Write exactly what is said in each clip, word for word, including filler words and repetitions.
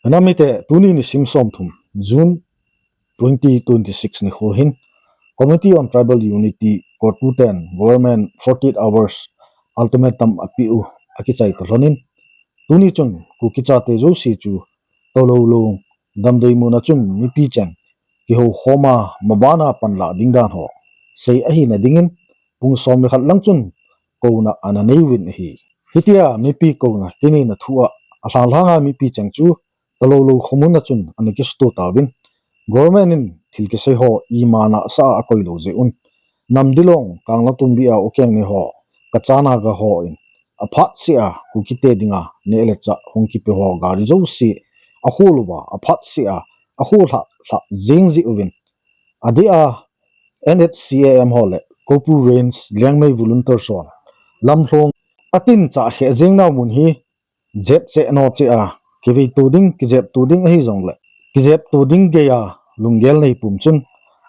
Namite, tuni nisim som thum, June twenty twenty-six nikho hin, Committee on Tribal Unity, COTU ten government forty-eight hours ultimatum apeh u akichai talhonin, tuni chun Kuki chate jouse chu tolou lou damdei muna chun mipi cheng kihou khoma mabana panlah ding dan ho sei ahina dingin pung som le khat lang chun kouna ana nei uvin ahi. Hitia mipi kouna kineina thu a alhang lhanga mipi cheng chu tolou lou khomun a chun ana kisuto tauvin. Government in thil kisei ho ima nasa a akoi lou jeh un, Namdilong, Kangla Tumbi a ukeng nei ho, Kacha Naga ho in aphat sea Kukite dinga neh le chah hung kipe ho gari jouse akhol uva aphat sea akhol lhah lhah jing jeh uvin, adeh a N H C A M ho le Kopu Range Liangmei Volunteers hon lamlhong atin chah khe jing nau mun hi jep cheh no cheh a, kivei to ding, kijep to ding ahi jongle, kijep to ding gei a lunggel nei pum chun,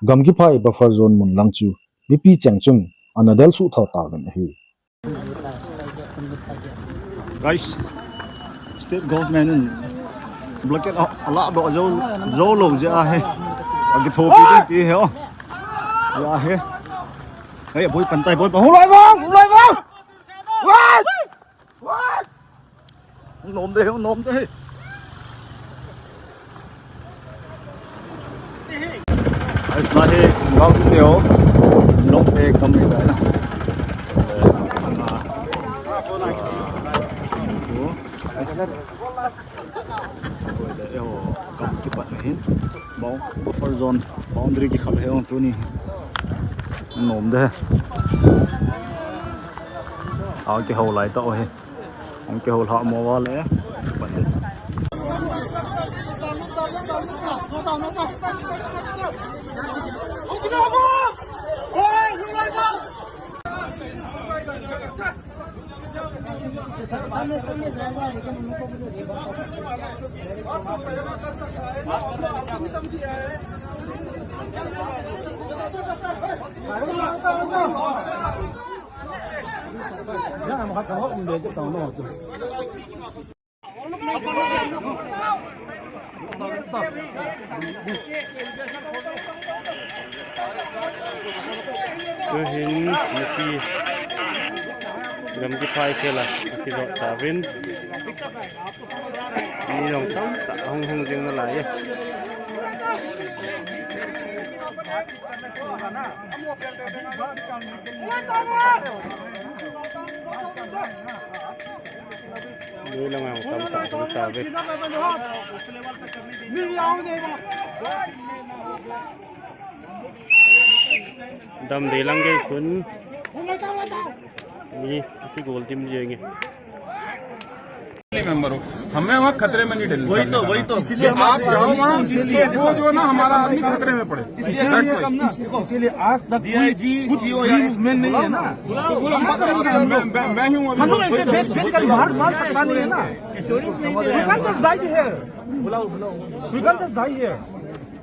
Gamgiphai buffer zone mun lang chu mipi cheng chun ana del suh tho tauvin ahi. Guys, state government in blockade a, ala doh jou, jou lou jeh ahi. Akithopi ding ti ahi o. Jeh ahi. Hei, boi pan tai, boi pan. Hung loi vang, hung loi vang. Wai! Wai! Nom de, nom de. Guys, na hi, gao te ho. Nom te kam ni da na. Eh, na. Kam kipat na hin. Buffer zone, boundary kikhal he ong tuni. Nom de. Aw, kihou lai ta o he. Hung kihou lha mo va le. Tuhin mipi Gamgiphai khel a akijot tauvin. Mi jong tamtah hung hung jing nalai e. Lui lang ang tamtah hung tave. Damdei lang gei khun. Mi akigol dim jenge. Member हो, हमें वहाँ खतरे में नहीं डलना। वही तो, वही तो। इसलिए आप जाओ वहाँ, वो जो है ना, हमारा आदमी खतरे में पड़े। इसलिए कम ना। इसीलिए आज तक कोई, कुछ पुलिसमैन नहीं है ना। तो बोलो, हम खतरे में, मैं, मैं, मैं ही हूँ अभी। हम लोग ऐसे भेज, भेज कर मार, मार सकता नहीं है ना। We can't just die here। We can't just die here।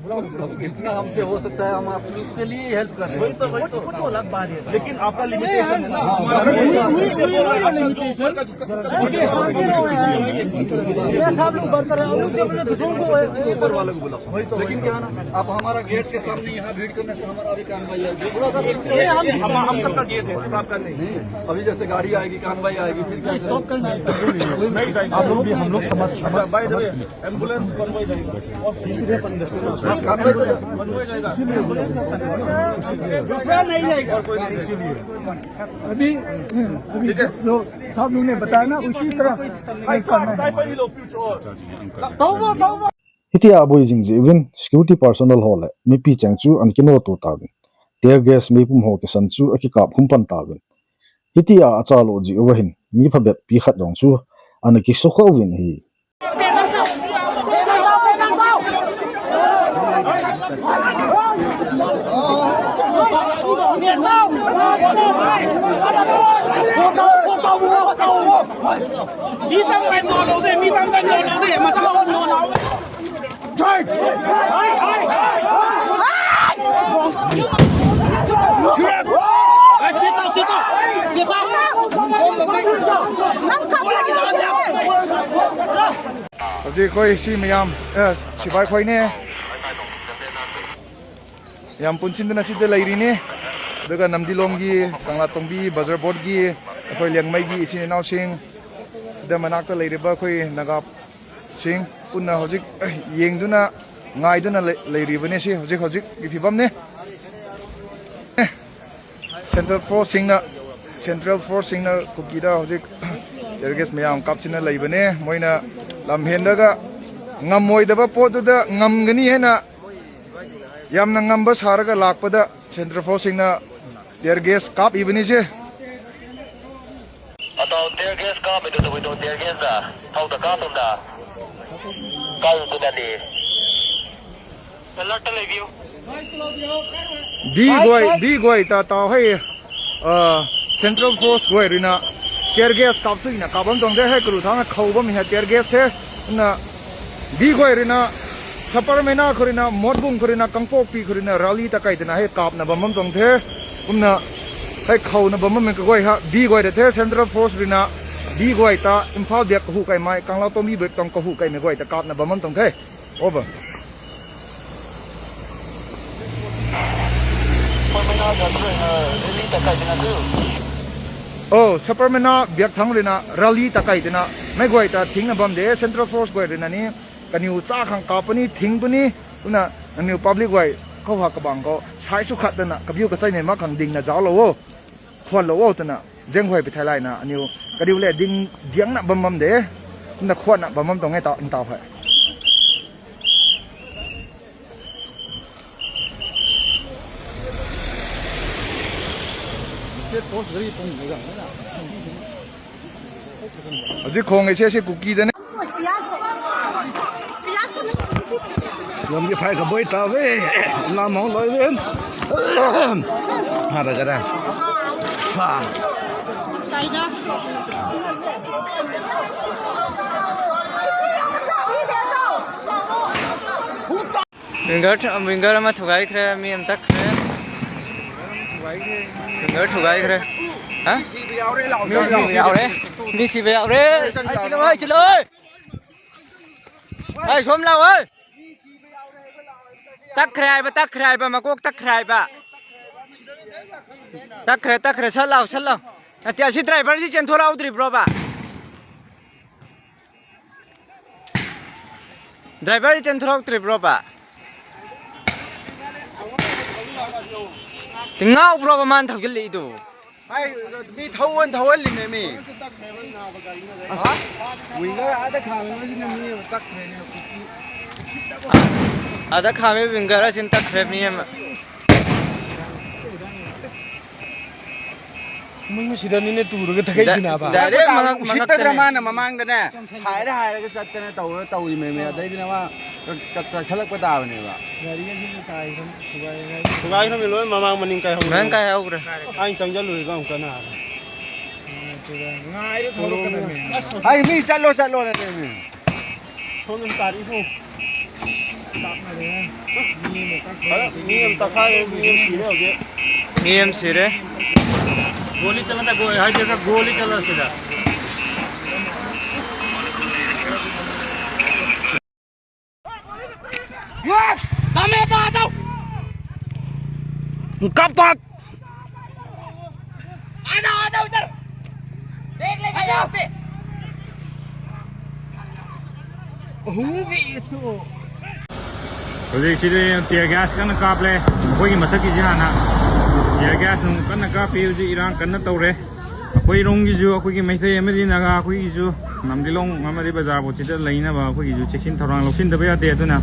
जितना हमसे हो सकता है, हम आपके लिए हेल्प कर रहे हैं। वही तो, वही तो, वो तो अलग बात है। लेकिन आपका लिमिटेशन है ना। हमारा ये सब लोग बढ़ कर रहे हैं, उनके अपने दुश्मन को ऊपर वाले को बुलाओ। वही तो, लेकिन क्या ना, आप हमारा गेट के सामने यहाँ भीड़ करने से हमारा अभी कार्रवाई आएगी। थोड़ा सा ये हम, हम, हम सबका गेट है, सिर्फ आपका नहीं। अभी जैसे गाड़ी आएगी, कार्रवाई आएगी, फिर क्या? स्टॉप करना है। नहीं जाएंगे। आप लोग भी, हम लोग समझ, समझ, बाय द वे, समझ एम्बुलेंस बनवाई जाएगी। और इसीलिए दूसरा नहीं जाएगा। अभी, अभी जो साहब लोग ने बताया ना, उसी तरह फाइट करना है। Hitia aboi jing jeh uvin security personnel ho le mipi cheng chu ana kinoto tauvin. Tear gas meipum ho kisan chu akikap khum pan tauvin. Hitia achalo jeh uva hin mi phabep pi khat jong chu ana kisukha uvin ahi. Hojik khoi si mayam, eh, sipai khoi ne. Yam punchinduna sida leirine. Aduga Namdilong gi, Kanglatongbi, Bazar Board gi, akhoi Liangmai gi, isin inao sing. Sida manakta leiriba akhoi Naga sing. Punna hojik, eh, yengduna, ngaiduna lei-, leiribane si, hojik, hojik, ipi bam ne. Eh, Central Force singna, Central Force singna Kuki da hojik, tear gas mayam kapsina leibane, moina lamhen daga, ngamoidaba potda, ngamgani hena, Yamna ngamba saraga lakpada Central Force singna tear gas kap ibani je. Atau tear gas kap itu tu itu tear gas da. Thau da kap da. Kau tu tadi. Alert le view. Bi goi, bi goi ta ta hai. Ah, Central Force goi rina tear gas kap chu ina kap bam tong de he kru thang khau bam he tear gas the na bi goi rina Saparmeina khurina Motbung khurina Kangpokpi khurina rally ta kai tena he kapna bam bam tong the umna hai khauna bam bam ka goi ha bi goi de the Central Force rina bi goi ta Imphal biak ka hu kai mai Kanglatongbi biak tong ka hu kai me goi ta kapna bam bam tong the over. Oh, Saparmeina biak thang rina rally ta kai tena. Mai goi ta thing na bam de Central Force goi rina ni kaniu cha khang kap pani thing pani. Tuna naniu public goi ko ha ka bang ko sai su khat tena ka biu ka sai ne ma khang ding na jao lo wo. Khon lo wo tena. Jeng hoi pi thai lai na aniu ka diu le ding diang na bam bam de. Na khon na bam bam tong e ta in tau hai. Aji khong ese se Kuki da ne. Lam ki phai ka boi ta ve. Lam hong loi ve. Ha da ga da. Fa. Winger th-, winger ama thugai khre, mi am tak khre. Winger thugai khre. Ha? Mi sibe yaure. Mi sibe yaure. Ai, chilo, ai, chilo. Ai, som lao, ai. Tak khre ai ba, tak khre ai ba, makok tak khre ai ba. Tak khre, tak khre, sat lao, sat lao. Atia si driver si chen thola utri bro ba. Driver chen thurok trip ro pa. Tingau bro pa man thau gil le itu. Ai, mi thau an thau an lim e mi. Ha? Winger ada khang ni mi tak ni. Ada khang mi winger asin tak ni em. Mui masida nine turaga takai da, dina ba. Direct mangak, mangak tane. Mana mamang dane. Haira haira ka chat tane tau tau ime me adai dina ma ka ka khalak pa ta ne ba. Gari ka jin sai sam subai ngai. Subai no mi loi mamang maning kai hau. Nang kai hau ra. Ai chang jalu ba ka na. Ngai ru tholo ka na me. Ai mi chat lo chat lo na me. Tholo ta ri hu. Niam sire. गोली चला था, गो-, हर जगह गोली चला सीधा। ये, दमे तो आ जाओ। कब तक? आ जाओ, आ जाओ इधर। देख लेगा यहाँ पे। Hung vi tu. Hojik sidi tear gas kanna kap le. Akhoi mathak ki jihana. Tear gas nung kanna kap e hojik iran kanna tau re. Akhoi rong ki ju, akhoi ki Meitei amadi Naga, akhoi ki ju. Namdilong amadi bazar bo chida leina ba, akhoi ki ju check in thorang lo sin da ba ya de tu na.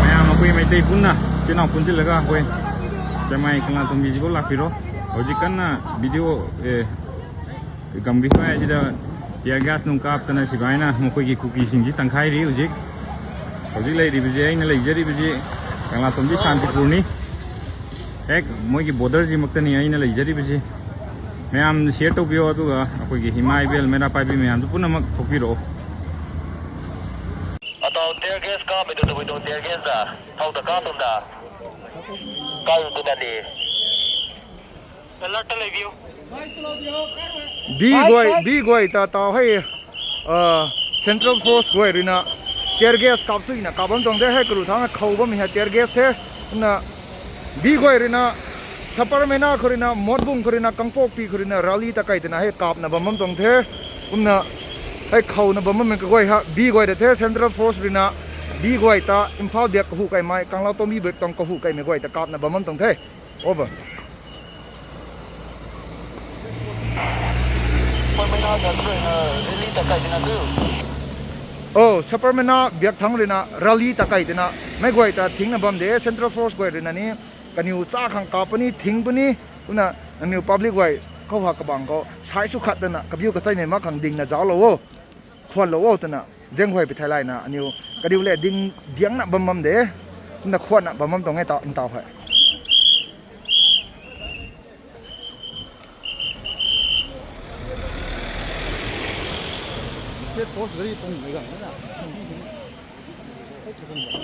Mayam akhoi Meitei punna. Chinau pun ti laga akhoi. Jamai kanga tum ki ju la piro. Hojik kanna video, eh, Gamgi pa jida tear gas nung kap tana sibai na, makoi ki Kuki sing ji tangkhai ri hojik. Hojik lei ri biji, aina lei jari biji. Kangla tum ji Santipur ni. ꯍꯦꯛ ꯃꯣꯏꯒꯤ border ꯁꯤꯃꯛꯇꯅꯤ ꯑꯩꯅ ꯂꯩꯖꯔꯤꯕꯁꯤ꯫ ꯃꯌꯥꯝ share ꯇꯧꯕꯤꯌꯣ, ꯑꯗꯨꯒ ꯑꯩꯈꯣꯏꯒꯤ ꯍꯤꯃꯥ ꯏꯕꯦꯜ ꯃꯩꯔꯥ ꯄꯥꯏꯕꯤ ꯃꯌꯥꯝꯗꯨ ꯄꯨꯝꯅꯃꯛ ꯊꯣꯛꯄꯤꯔꯛꯑꯣ꯫ ꯑꯇꯥꯎ tear gas ꯀꯥꯞꯄꯤꯗꯨ ꯇꯧꯕꯤꯗꯨ tear gas ꯇ ꯊꯧꯗ ꯀꯥꯞꯄꯗ ꯀꯥꯏꯗꯨꯅꯗꯤ꯫ Alert ꯇ ꯂꯩꯕꯤꯌꯨ꯫ B ꯒꯣꯏ, B ꯒꯣꯏ ꯇ ꯇꯥꯎ ꯍꯩ꯫ ꯑ, Central Force ꯒꯣꯏ ꯔꯤꯅ tear gas ꯀꯥꯞꯁꯨ ꯏꯅ ꯀꯥꯞꯄꯝ ꯇꯣꯡꯗꯦ ꯍꯦ ꯀꯔꯨ ꯊꯥꯡꯅ ꯈꯧꯕ ꯃꯤ ꯍꯦ tear gas ꯊꯦ꯫ ꯅ B ꯒꯣꯏ ꯔꯤꯅ ꯁꯄꯔꯃꯦꯅꯥ ꯈꯨꯔꯤꯅ ꯃꯣꯠꯕꯨꯡ ꯈꯨꯔꯤꯅ ꯀꯥꯡꯄꯣꯛꯄꯤ ꯈꯨꯔꯤꯅ rally ꯇ ꯀꯥꯏꯗꯅ ꯍꯦ ꯀꯥꯞꯅ ꯕꯝꯕꯝ ꯇꯣꯡꯊꯦ꯫ ꯎꯝꯅ ꯍꯦ ꯈꯧꯅ ꯕꯝꯕꯝ ꯃꯦ ꯀꯒꯣꯏ ꯍꯥ B ꯒꯣꯏ ꯗ ꯊꯦ Central Force ꯔꯤꯅ B ꯒꯣꯏ ꯇ ꯏꯝꯐꯥꯜ ꯕꯦꯛ ꯀꯍꯨ ꯀꯥꯏ ꯃꯥꯏ ꯀꯪꯂꯥ ꯇꯣꯝꯕꯤ ꯕꯦꯛ ꯇꯣꯡ ꯀꯍꯨ ꯀꯥꯏ ꯃꯦ ꯒꯣꯏ ꯇ ꯀꯥꯞꯅ ꯕꯝꯕꯝ ꯇꯣꯡꯊꯦ꯫ Over. Supermena gas rin, uh, rally ta kai dina tu. Oh, Supermena biak thang rina rally ta kai dina. Mai guai ta thing na bam de Central Force guai rina ni. Kaniu cha khang ka pani thing pani. Una kaniu public guai ko ha ka bang ko. Sai su khat na ka biu ka sai me ma khang ding na jao lo wo. Khuan lo wo tana, jeng huai pi thai lai na, aniu, ka diu le ding, diang na bam bam de, na khuan na bam bam tong e ta, in tau hai.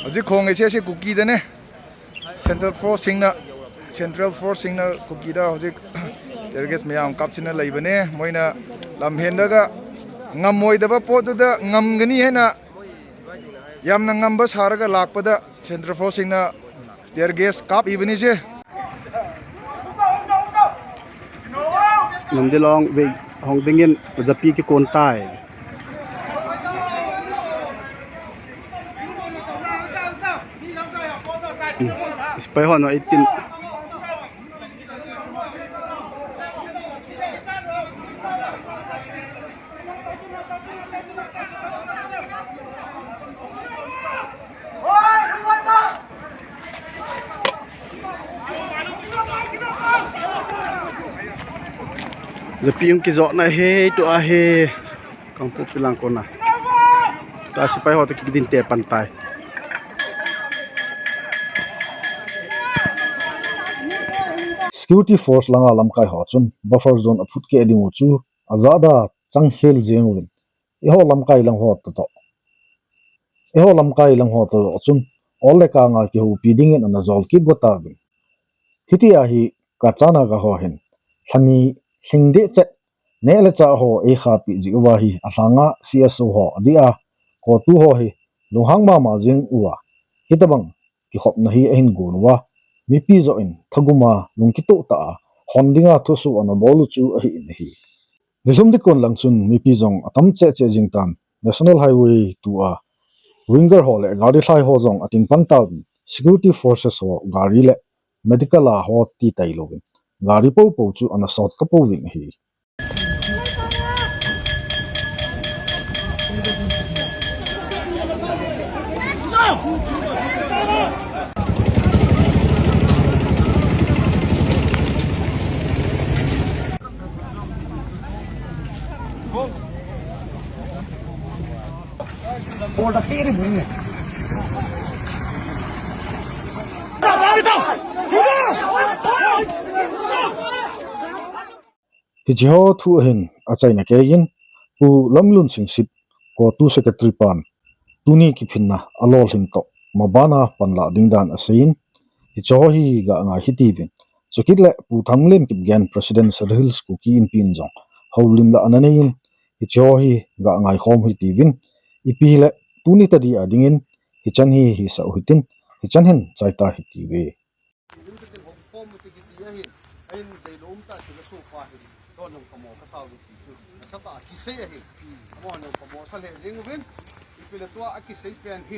Aji khong e se se Kuki de ne. Central Force singna, Central Force singna Kuki da hojik tear gas mayam kap sina laibane, moina lam hendaga ngam moidaba pot da ngam gani hena yamna ngamba saraga lakpada Central Force singna tear gas kap ibani je. Namdilong vei hong dingin japi ki kon tai. Sipai hon eighteen. Japi ung kijotna he tu ahe. Kangpokpi lang kona. Ta sipai ho ta kidin te pan tai. Security force langa lamkai ho chun buffer zone aphut ke ding u chu ajada chang hel jeng uvin. Eiho lamkai lang ho to to. Eiho lamkai lang ho to chun ol le ka nga kihoupi dingin ana jol kit go ta uvin. Hiti ahi ka chana ka ho hin. Thani hling de che. Ne le cha ho ei kha pi ji uva hi a langa C S O ho a dia. Ko tu ho hi lunghang mama jing uva. Hitabang kikhopna hi ahin gon uva. Mipi jo in thaguma lungkito ta a hon dinga thusu ana bol u chu ahi in ahi. Nilhum dikon lang chun mipi jong atam che che jing tan National Highway two a winger ho le gari thlai ho jong ating pang ta uvin security forces ho gari le medical a ho ti tai lovin gari po po chu ana sot ta po uvin ahi. Hiche ho thu ahin achaina keiyin Pu Lamlun Singsit, CoTU Secretary pan tuni kiphinna alolhin toh mabana panla ding dan aseiyin, hiche ho hi ga ngai hitiuvin. Chukit le Pu Thanglian Kipgen, President Sadar Hills Kuki Inpi in jong houlim la ana neiyin, hiche ho hi ga ngai khom hitiuvin. Ipi le tuni tadi a dingin hichan hi hisah u hitin, hichan hin chaita hitiuve. Lim ka tin hom khom u ti kiti ahin, ahin dei lo um ta ti ka sopa hin, don jong ka mo ka sao ti chu, ka sa ta kisei ahin, amo jong ka mo sa le jeng uvin, ipi le tua a kisei pen hi,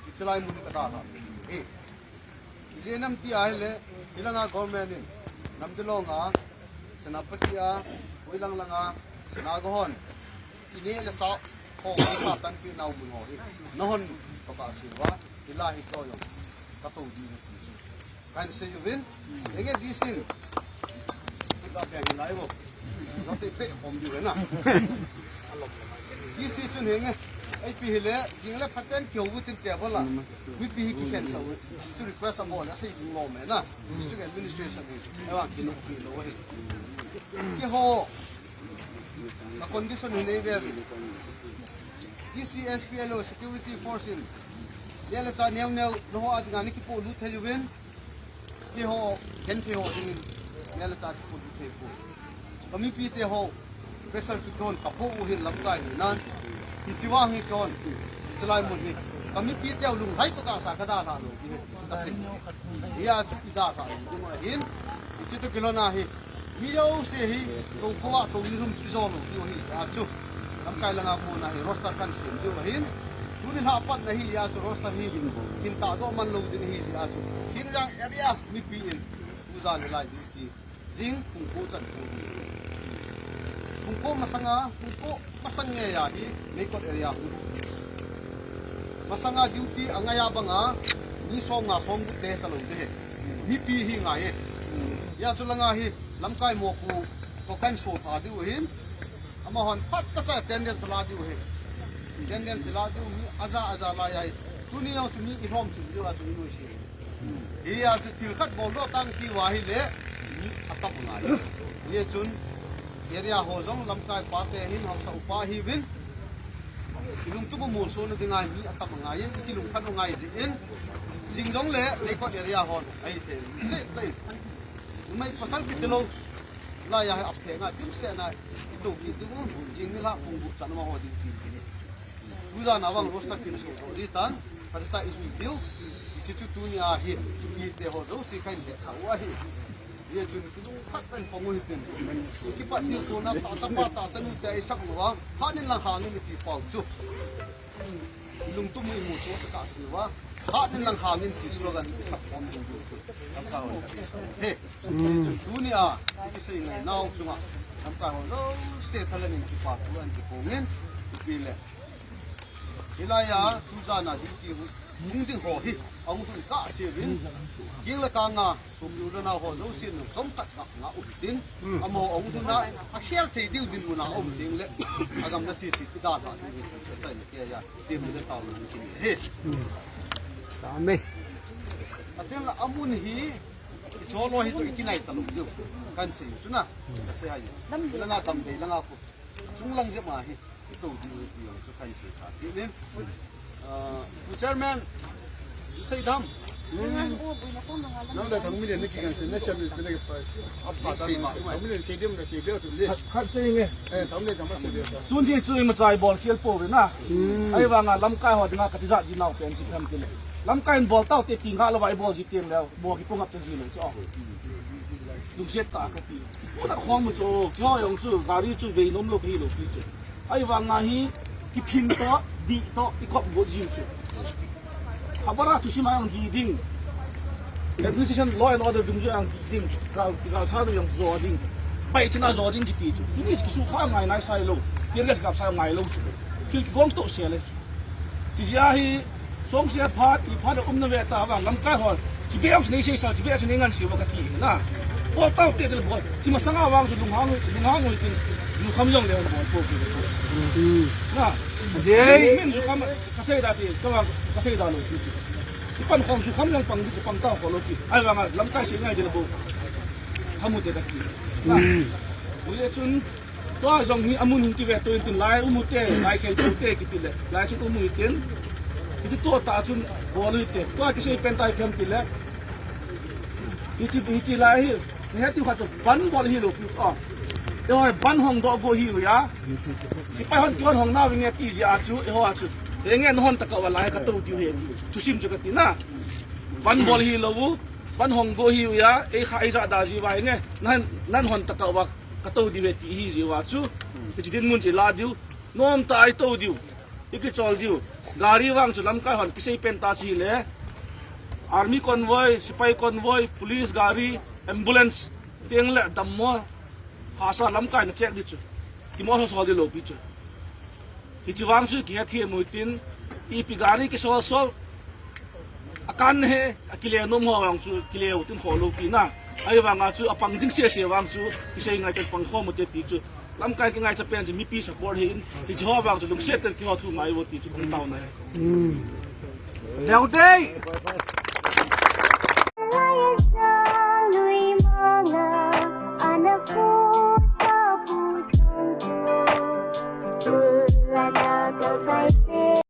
i chalai mun ka da la hi. I je nam ti ahile, hilanga government in, Namdilong a, Senapati a, Huilang langa, Naga hon, i ne le sa, ho, ka tan pi nau mun ho hi, na hon, ka ka si wa, ila hi to jong, ka to di. Kan sei uvin, enge D C in. Ka pe hin lai bo. Ka te pe hom di na. D C chun henge. Ipi hile, jing le phaten kihou u tin table a. Mipi hi kikhen sa u. Chu request abol le, asei ding lom e na. District administration hi. Ewa, kinung pi lou hi. Kihou. A condition hi nei ve. D C S P L O security force in. Neh le chah neo neo, nangho a dinga ni kipoh lut thei uvin. Keiho, ken keiho dingin, neh le chah kipoh lut thei poi. Ka mipite ho, pressure chu don ka poh u hin lamkai hi nan. Hiche vang hi don, hiche lai mun hi. Ka mipite ho lunglhai tah a sa ka dalha lou hi, ka sei. Hia chu i dalha lou ding ahin. Hiche toh kilhon a hi. Mi jouse hi, tou kho a, tou ni lum chu i jo lou diu ahi, a chu. Lamkai langa kona hi, roster kan sem diu ahin. Tuni lhah patna hi, a chu roster hi, hin tahdoh man lou ding ahi, a chu. Hinjang area mipi in, puja le lai duty. Jing, pung ko chan ko. Pung ko masanga, pung ko masang ngei a hi, Meikot area hu. Masanga duty a ngai a banga, ni som nga som gup te ta lou te he. Mipi hi ngai e. Hia chu langa hi, lamkai mo khu, ko kan so tha diu hin. Amahon phat khat cha attendance la diu hin. Attendance la diu hi, aja, aja la ya hi. Tuni jong chu mi i lhom chin diu a chu i nuisat. Hia chu thil khat bol doh tang ti uva ahile, mi atap angai. Hia chun, area ho jong lamkai pa te hin haosa upa hiuvin. I lungtup u molso na dinga mi atap angai in, i kilungthat u ngai jeh in. Jing jongle, Meikot area hon, ahi thei. Jeh tai. Numei pasal kiti lou. Lai a hi aphenga, dimset na, i tou kit ding u, jing nilhah pung gup chan amaho ding chi kit. Tujan a vang roster kim so to di tan, khat cha i jui diu, hiche chu tuni a hi, mipite ho jouse khat in hetsah u ahi. Hia chun kilungkhat pen pang u hitin. Kipat diu kona, tahchapa, tahchanu te i sap uva, phat in lang hang in i ti pau chu. Lungtup u i mu chu ka sei uva. Phat in lang hang in ti slogan i sap khom ding chu. Lamkai hon ka sei sa u. He. Tuni a, i sei ngai nau chunga. Lamkai ho jouse thalheng in kipa thu ahin phong in. Ipi le. Hilai a, tujan a duty hung ding ho hi. Ahung ding ka sei uvin. Jing le kang a. Kum lu le nao ho jouse in chomkhat ngah u hitin. Hmm. Amaho ahung ding a, akhel thei diu dinmun a um ding le, agam le sese kidalha ding u, chai le kei a, dinmun le tao le ding kin he. Hmm. Amen. Atin la amun hi, i cholo hi chu i kinai ta lou diu. Kan sei chu na. Hmm. Ka sei hai. Lam le na tam dei langa ko. Chunglang jep ma hi. Ito di, ito di, so kan sei ta. Di nin. Ah, Pu Chairman, sei dam. Nang le thang million ni kikan sei, na siam ni sei na pa. Apa ta ma. Thang million sei dem na sei dem tu le. Khat, khat sei nge. Eh, thang million thang sei dem. Tun di chu ima chai bol khel pou ve na. Hmm. Ahivanga lamkai ho dinga kati jat ji nau pen chi tham ti le. Lamkai in bol tau te ti nga lou va i bol ji teng le. Bol kipung ap chan ji lou chu. Lungset tah a kati. Puna khom u chu, keiho jong chu, gari chu vei nom lou kahi lou pi chu. Ahivanga hi, kiphin toh, dih toh, i kop got jiu chu. Khabar a thusim a jong dih ding. Administration law and order dungjuia jong dih ding. Gal, galsa dungjuia jong jo ding. Pai thina jo ding kiti chu. Tuni kisukha ngai nai sai lou. Tear gas gap sa ngai lou chu. Thil kigong toh se le. Chijeh a hi, songse phat, i phat a umna ve ta vang, lamkai hon. Chibai ang chu nei sei sa, chibai chu nei ngan sei uva kati na. Bol tau te te bol. Chi masanga vang chu lunghang, lunghang u tin. Jukham jong le bol po ki. Hmm. Na. Adei. Min jukham ka thei da ti, ka vang ka thei da lou ti. I pan khom jukham jong pang ti pang tau kho lou ti. Ahivanga lamkai sei ngai ti le bol. Khamu te da ti. Na. Hmm. Ule chun Tua jong hi amun hung kive to in tin lai um u te, lai khel to te kiti le. Lai chun um u tin. Kiti to ta chun bol u te. Tua kisei pen tai phem ti le. Hichi, hichi lai hi. Ni heti khat chu ban bol hi lou pi chu. Eiho ban hong doh go hi u ya. Sipai hon kihon hong nau nge ti jeh a chu, eiho a chu. Henge nahon tah a va lai ka to diu he ti. Thusim chu kati na. Ban bol hi lou u. Ban hong go hi u ya. Ei kha ei ja da ji va nge. Nan, nan hon tah a va. Ka to diu ve ti hi jeh uva chu. Hmm. Hiche dinmun chu i la diu. Nom tah a i to diu. I kichol diu. Gari vang chu lamkai hon kisei pen ta chu hile. Army convoy, sipai convoy, police gari, ambulance, teng le dammo. Hahsa lamkai na check di chu. Kimo so so di lou pi chu. Hiche vang chu kihethem u tin, ipi gari kisol sol. Akan he, akile nom ho vang chu, kile u tin kho lou pi na. Ahivanga chu, apang ding sese vang chu, kisei ngai ten pang khom u te ti chu. Lamkai kingaicha pen chu mipi support hi in, hiche ho vang chu lungset tah in kihou thum ahi uve ti chu kong taona ahi. Hmm. Leo dei!